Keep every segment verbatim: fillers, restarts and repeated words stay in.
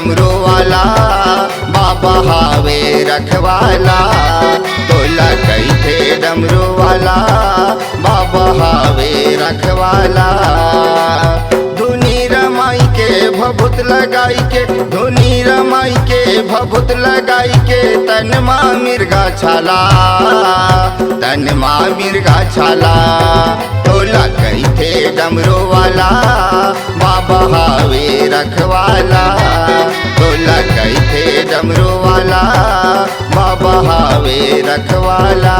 डमरू वाला, बाबा हावे रखवाला, तोला कहिथे डमरू वाला, बाबा हावे रखवाला। धुनी रमाई के भभूत लगाई के, धुनी रमाई के भभूत लगाई के, तन मा मिर्गा छाला, तन मा मिर्गा छाला, तोला कहिथे डमरू वाला, बाबा हावे रखवाला, तोला कहिथे डमरू वाला, बाबा हावे रखवाला।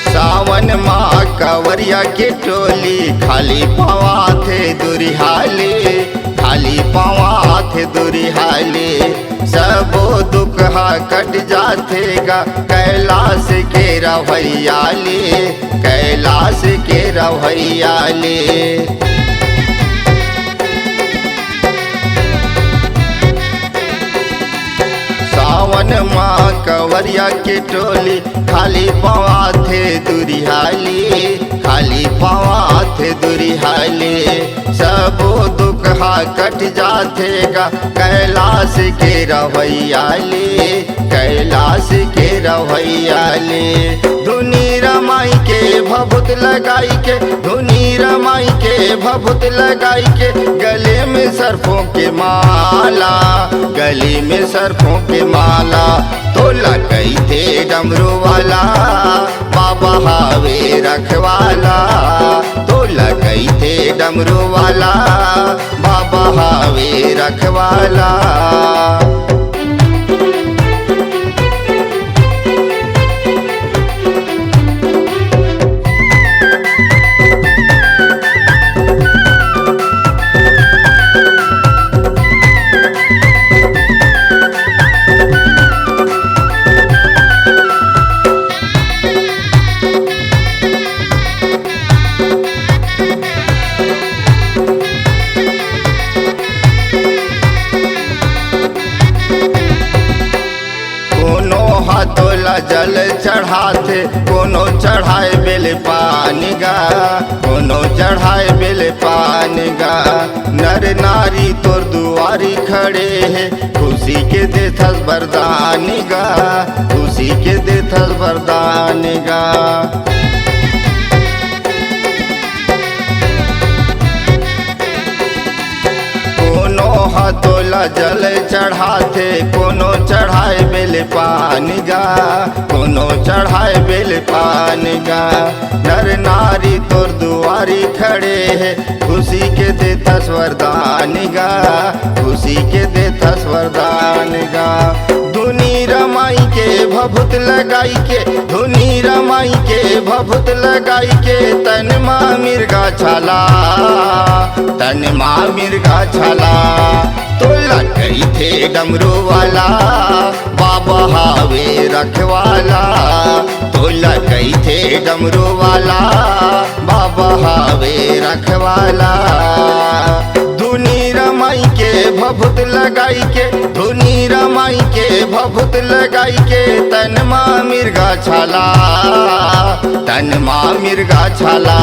सावन मा कवरिया के टोली, खाली पाँव आथे दुरिहाली, खाली पाँव आथे दुरिहाली। सबो दुख हा कट जाथे गा, कैलाश के रहैया ले, कैलाश के रहैया ले। सावन मा कवरिया के टोली, खाली पाँव आथे दुरिहाली, खाली पाँव आथे दुरिहाली। सबो दुख हा कट जाथे गा, कैलाश के रहैया ले, कैलाश के रहैया ले। धुनी रमाई के भभूत लगाई के, धुनी रमाई के भभूत लगाई के, गले में सर्पों के माला, गले में सर्पों के माला। तोला कहिथे डमरू वाला, बाबा हावे रखवाला, तोला कहिथे डमरू वाला, बाबा हावे रखवाला। कोनो हा तोला जल चढ़ाथे, कोनो चढ़ाए बेल पानी गा, कोनो चढ़ाए बेल पानी गा। नर नारी तोर दुआरी खड़े हे, खुशी के देथस वरदान गा, खुशी के देथस वरदान गा। कोनो हा तोला जल चढ़ाथे, कोनो चढ़ाए बेल पानी गा, कोनो चढ़ाए बेल पानी गा। नर नारी तोर दुआरी खड़े हे, खुशी के देथस वरदान गा, खुशी के देथस वरदान गा। धुनी रमाई के भभूत लगाई के, धुनी रमाई के भभूत लगाई के, तन मा मिर्गा छाला, तन मा मिर्गा छाला। तोला कहिथे डमरू वाला, बाबा हावे रखवाला। तोला कहिथे डमरू वाला, बाबा हावे रखवाला। धुनी रमाई के भभूत लगाई के, धुनी रमाई के भभूत लगाई के, तन मा मिर्गा छाला, तन मा मिर्गा छाला।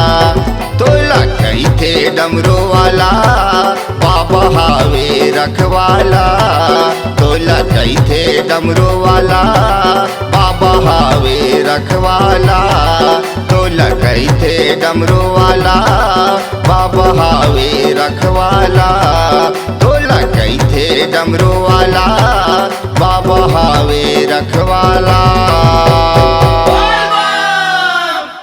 तोला कहिथे डमरू वाला, बाबा हावे रखवाला। तोला कहिथे डमरू वाला, बाबा हावे रखवाला। तोला कहिथे डमरू वाला, बाबा हावे रखवाला। तोला कहिथे डमरू वाला, बाबा